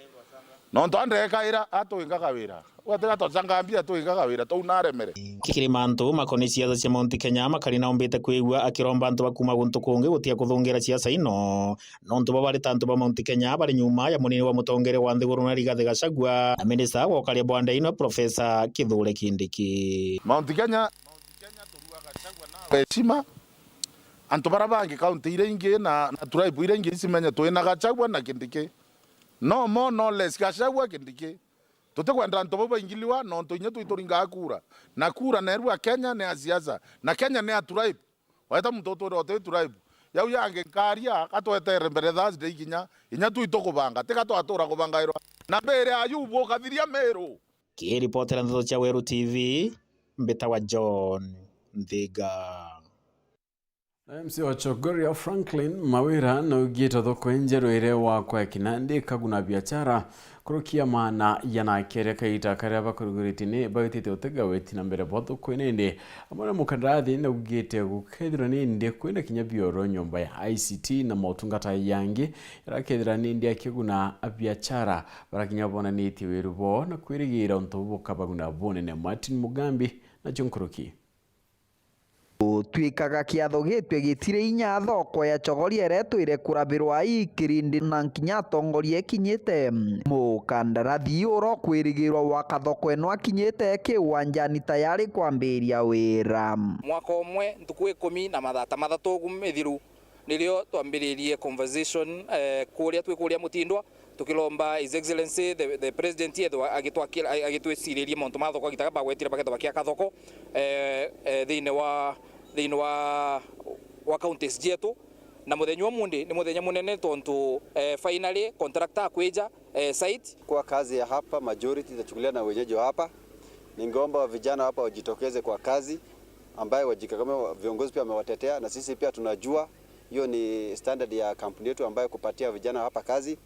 Nontu andekaira atwingaga wira. Gwatiga twacanga mbia twingaga wira tou naremere. Kiri mantu makoni siasa cia Mount Kenya makari naumbite kwigua akiromba antu ba kuma guntu kungi gutia kuthungira siasa ino. Nontu bo bari ta antu ba Mount Kenya bari nyuma ya munini wa mutongeria wa nthiguru na Rigathi Gachagua na minista wa ukaria bwa ndei na Professor Kithure Kindiki. Mount Kenya, Mount Kenya turua Gachagua na heshima. Antu bara bangi kaunti iria ingi na, na tribe iria ingi icimenye twina Gachagua na Kindiki. No more, no less, Gachagua, Kindiki. Tutikwenda antu bau baingiliwa nontu inya twi turingaa kura. Na kura neru a Kenya ni a siasa. Na Kenya ni a tribe. Weta muntu utwire uti tribe. Yau yangi nkaria, gatwetere mbere Thursday kinya, inya tui tukubanga, tiga twatura kubangairwa. Na mbere ayu bukathiria Meru. Kiripotera ndeto cia Weru T V, mbitawa John Nthiga. Na M C wa Chogoria Franklin Mawira naugite thoko injeru iria wakwa ya Kinandi ikaguna biachara kurukia maana ya na kere kaita karia bakuruguritie ni bagitite utega weti na mbere bwa thoko inindi. Amwe na mukandarathi naugite gukethirwa nindi kwina kinya bioro nyomba ya I C T na motungata yangi irakethira nindi akiguna biachara barakinya bonanitie wiru bo na kwirigira untu bukabaguna bunene. Martin Mugambi nacio nkuruki. Gutwikaga kiatho gitwe gitire inya thoko ya Chogoria iria itwire kurabirwa ii kirindi na nkinya atongoria ikinyite. Mukandarathi ura ukwirigirwa gwaka thoko ino akinyite kiwanjani tayari kwambiria wira. Mwaka umwe ntuku ikumi na mathaa ta mathatu ugu mithiru, nirio twambiririe conversation, eh, kuria twi kuria Mutindwa, tukilomba His Excellency the, the President ethwa agitwakira, agitwiciririe mauntu ma thoko agitaga bagwetire bakethwa bakiaka thoko, eh, eh, thiini wa, thiini wa, wa counties cietu. Na muthenya wa umuthi ni muthenya munene tontu, eh, finally contractor akwija, eh, site. Kwa kazi ya hapa, majority itachukuliwa na wenyeji wa hapa. Ningeomba vijana hapa wajitokeze kwa kazi, ambaye wajikakame, viongozi pia wamewatetea, na sisi pia tunajua hiyo ni standard ya kampuni yetu ambayo kupatia vijana hapa kazi.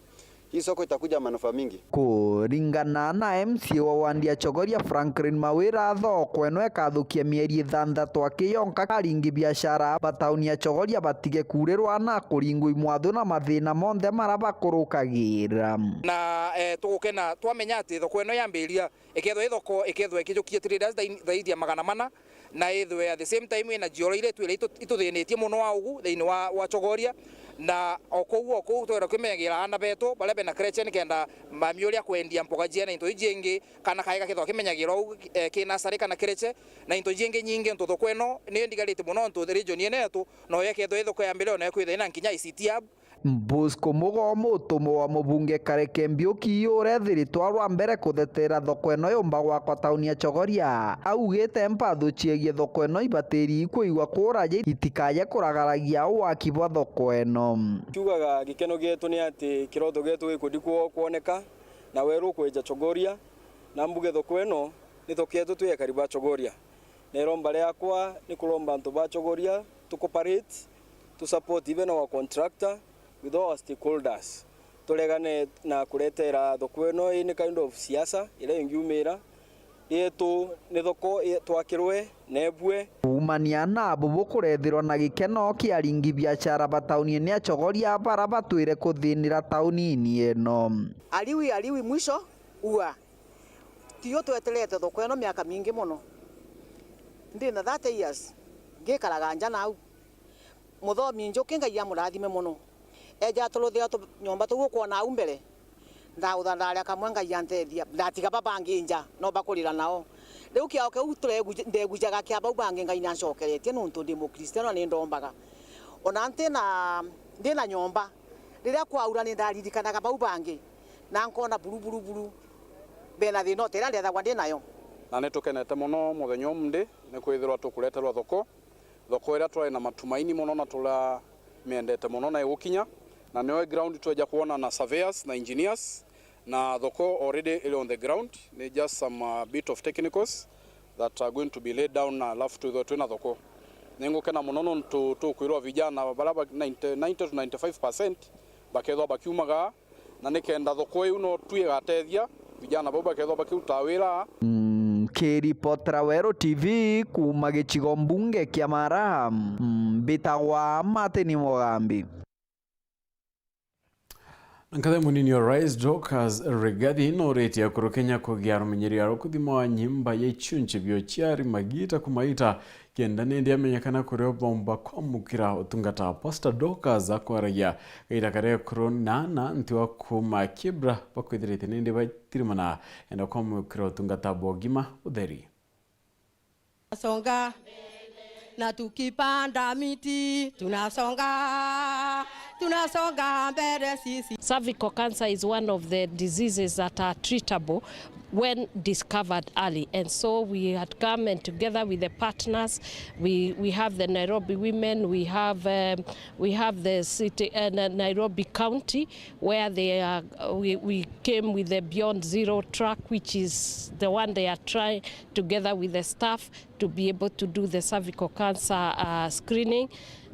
Hii soko itakuja manufaa mingi. Kuringana na M C A wa wandi ya Chogoria Franklin Mawira, thoko ino ikathukia mieri ithanthatu akiyonka aringi biashara ba tauni ya Chogoria batige kurirwa na kuringwa imwathu na mathina monthe mara bakurukagira. Na, eh, tugukena twamenya ati thoko ino yambiria ikethwa i thoko, ikethwa ikijukia traders thai-, zaidi ya magana mana, na ithwe at the same time ina jioro iria itwire itu-, ituthinitie muno wa ugu thiini wa, wa Chogoria. Na o kou, o kou twenda kwimenyagira aana betu baria bena creche nikenda mami uria kwendia mboga jie na into iji ingi, kana kaega kethwa kimenyagira uu, eh, ki nasari kana creche na into jingi nyingi, ntu thoko ino niyo ndigarite muno ntu region ino yetu, noyo ikethwa i thoko ya mbere onayo kwithwa ina nkinya I C T hub. Bosco Mugo, mutumwa wa mubunge Kareke Mbiuki, urethiritwe arwa mbere kuthetera thoko ino yumba gwakwa tauni ya Chogoria, augite mpathu ciegie thoko ino ibatiri ikwigua kuraja itikaje kuragaragia waki bwa thoko ino. Kiugaga gikeno gietu ni ati kiroto gietu gikundi kwo-, kwoneka, na weru ukwija Chogoria, na mbuge thoko ino ni thoko yetu twi ekari ba Chogoria. Na iromba riakwa ni kuromba antu ba Chogoria To cooperate, to support even our contractor with all our stakeholders. Turegane na kuretera thoko ino any kind of siasa iria ingiumira. Yetu ni thoko i-, twakirwe na ebue. Kuumania na abo bukurethirwa na gikeno kia aringi biashara ba tauni ni acogoria bara batwire kuthinira taunini ino. Aliwi, aliwi mwisho ua. Tiyo tweterete thoko ino miaka mingi mono. Ndi na thirty years ngikaraga nja nau. Muthomi njuki, Ngai amurathime mono. Eja aturuthira tu-, nyomba tuu ukwona au mbere. Ndautha ndaria kamwe, Ngai antethia. Ndatiga babangi nja, no bakurira nao. Riu kiao kiu tureguj-, ndegujaga kia bau bangi Ngai nancokeretie nuntu ndi Mukristiano na nindombaga. Ona nti na, ndi na nyomba, riria kwaura ni ndaririkanaga bau bangi, na nkona buru, buru, buru. Bena thina o ta iria ndethagwa ndi nayo. Na ni tukenete mono muthenya umunthi ni kwithirwa tukureterwa thoko. Thoko iria twari na matumaini mono na turamiendete mono na igukinya, na nio ground tweja kwona na surveyors na engineers, na thoko already iri on the ground, ni just some, uh, bit of technicals that are going to be laid down, na alafu twithwe twina thoko. Ningukena mono nontu tukwirwa vijana baria ba ninety, ninety to ninety-five percent bakethwa bakiumaga, na nikenda thoko iu no tu igatethia vijana bau bakethwa bakiruta wira. Mm, kiripotera Weru T V kuuma gicigo mbunge kia Mara, mm, mbitagwa Martin Mugambi. Nkathe munini o Rais Dorcas Rigathi nuritie akuru Kenya kugia rumenyeria rwa kuthima nyimba ya ichunchi bio chiari magita ku maita, kenda nindi amenyekana kuria baumba kwamukira utungata. Pastor Dorcas akwaragia gaita karia ekuru na ana nti wa kuuma Kibra bakwithirite nindi batirimana enda kwamukira utungata bwa ugima utheri. Tunasonga na tukipanda miti, tunasonga, tunasonga mbele sisi. Cervical cancer is one of the diseases that are treatable when discovered early. And so we had come and together with the partners, we, we have the Nairobi women, we have, um, we have the city, uh, Na-, Nairobi County, where they are, uh, we, we came with the Beyond Zero truck, which is the one they are trying together with the staff to be able to do the cervical cancer, uh, screening.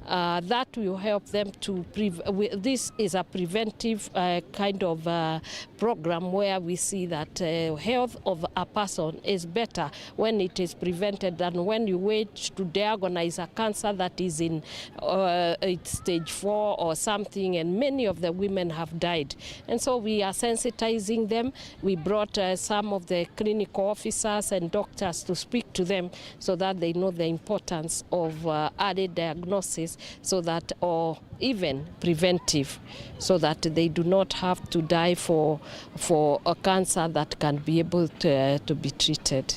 Uh, that will help them to prev-, we, this is a preventive, uh, kind of, uh, program where we see that, uh, health of a person is better when it is prevented than when you wait to diagnose a cancer that is in, uh, it's stage four or something, and many of the women have died. And so we are sensitizing them. We brought, uh, some of the clinical officers and doctors to speak to them so that they know the importance of, uh, early diagnosis, so that, or even preventive, so that they do not have to die for, for a cancer that can be able to, uh, to be treated.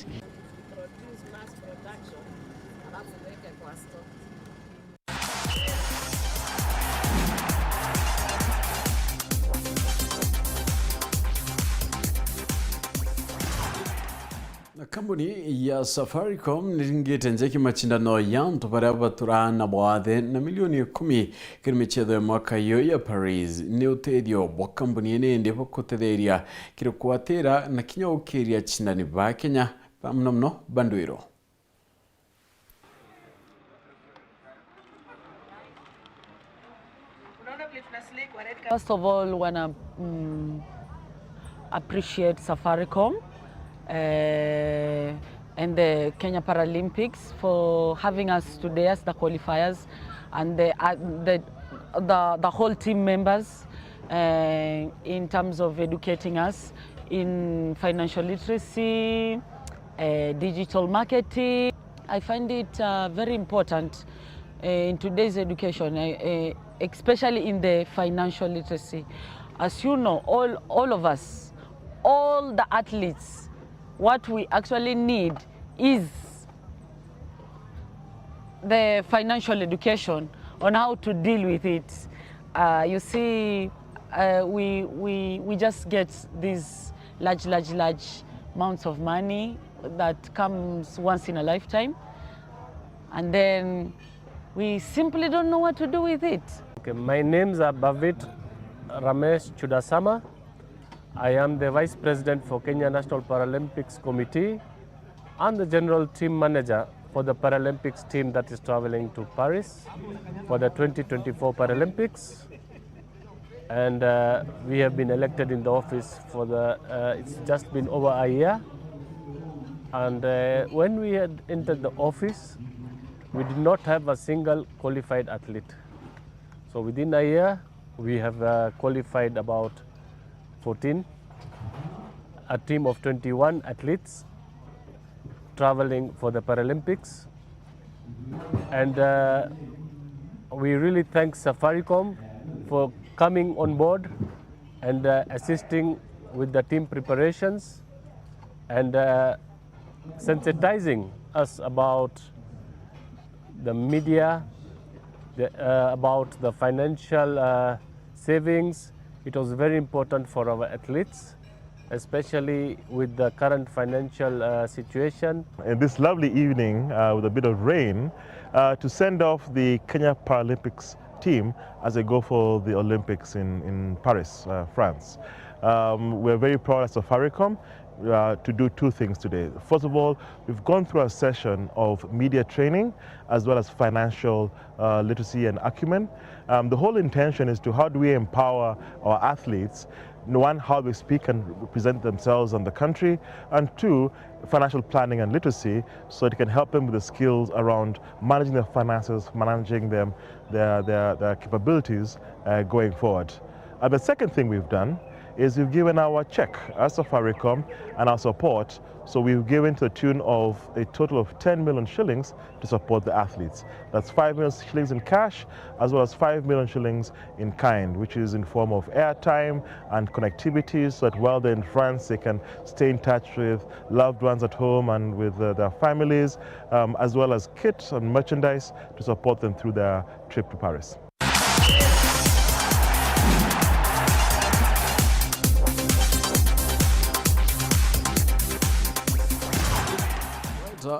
Na kambuni ya Safaricom niringite nja kimacindano ya antu baria baturaa na bwathe na milioni ikumi kiri michetho ya mwaka iyo ya Paris. Ni utethio bwa kambuni ino indi bwa kutetheria kiri kwatira na kinya ukiria acindani ba Kenya, ba muno muno ba Ndwiro. First of all, wanna, mm, appreciate Safaricom, eh, and the Kenya Paralympics for having us today as the qualifiers, and the, uh, the, the, the whole team members, eh, in terms of educating us in financial literacy, eh, digital marketing. I find it, uh, very important, eh, in today's education, eh, eh, especially in the financial literacy. As you know, all, all of us, all the athletes, what we actually need is the financial education on how to deal with it. Uh, you see, uh, we, we, we just get these large, large, large amounts of money that comes once in a lifetime, and then we simply don't know what to do with it. Okay, my names are Bavit Ramesh Chudasama. I am the Vice President for Kenya National Paralympics Committee and the General Team Manager for the Paralympics team that is traveling to Paris for the twenty twenty-four Paralympics. And uh, we have been elected in the office for the, uh, it's just been over a year. And uh, when we had entered the office, we did not have a single qualified athlete. So within a year, we have uh, qualified about fourteen, a team of twenty-one athletes traveling for the Paralympics. And uh, we really thank Safaricom for coming on board and uh, assisting with the team preparations and uh, sensitizing us about the media, the, uh, about the financial uh, savings. It was very important for our athletes, especially with the current financial uh, situation. In this lovely evening, uh, with a bit of rain, uh, to send off the Kenya Paralympics team as they go for the Olympics in, in Paris, uh, France. Um, we're very proud at Safaricom uh, to do two things today. First of all, we've gone through a session of media training as well as financial uh, literacy and acumen. Um, the whole intention is to how do we empower our athletes, one, how they speak and present themselves and the country, and two, financial planning and literacy, so it can help them with the skills around managing their finances, managing them, their, their, their capabilities uh, going forward. And the second thing we've done is we've given our check as Safaricom and our support. So we've given to the tune of a total of ten million shillings to support the athletes. That's five million shillings in cash, as well as five million shillings in kind, which is in form of airtime and connectivity, so that while they're in France, they can stay in touch with loved ones at home and with uh, their families, um, as well as kits and merchandise to support them through their trip to Paris.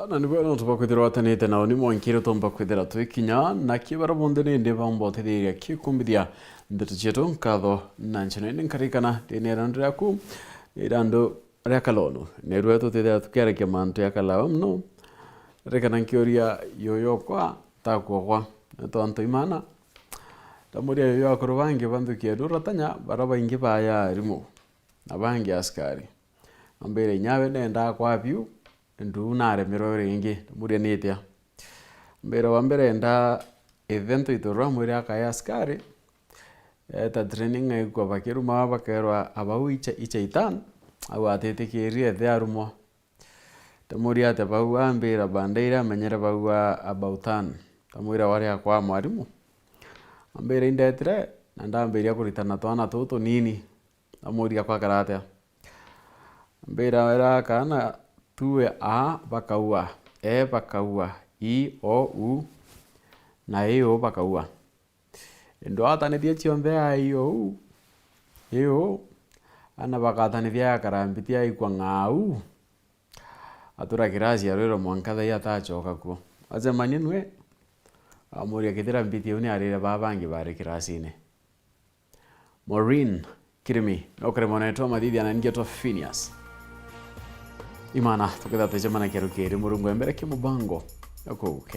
Na nibwe no tuba kwithirwa atanite nao ni mwankire tumba kwithira twikinya na kibara bonthe nindi bambotetheria kikumbithia ndeto cietu nkatho na nchene ni nkarikana ndini irandu riaku irandu ria kalonu nirwe tutithira tukiarikia mantu ya kalawa muno. Rikana nkiuria yuyu okwa takwokwa ni tontu imana ndamuria yuyu akuru bangi banthukia nduratanya bara baingi baya arimu na bangi askari. Ambire inyawe ndendaa kwa biu ndu naremirwe ringi ndamuria nitia. Ambire wa mbere enda ithe ntwito ruria mwire akae askari. Eta training aikua bakiruma bakerwa abau icha icha itan au atitikirie ethe arumwa. Ndamuria atia bau ambira bandeire amenyere bau a about an. Ndamwira wari akwa mwarimu. Ambira indetire na ndambiria kuritana twana tuu tunini. Ndamuria kwakara atia. Ambira era kana tuwe a bakaua e bakaua i o u na i u bakaua. Ndwatanithia cionthe ai ou, iu, ana bakatanithia ya karambiti aikwa ng'au, atura kirasi arwirwa mwanka thai atacoka kuo. Acemania nwe, amuria kithira mbiti iu ni arire baa bangi bari kirasine. Maureen Kirimi, nokare mwana wetu wa Mathithi anangia twa Phineas. Imana, tuketha tucemana kero kiri Murungu embere ki mubango ya kuguke.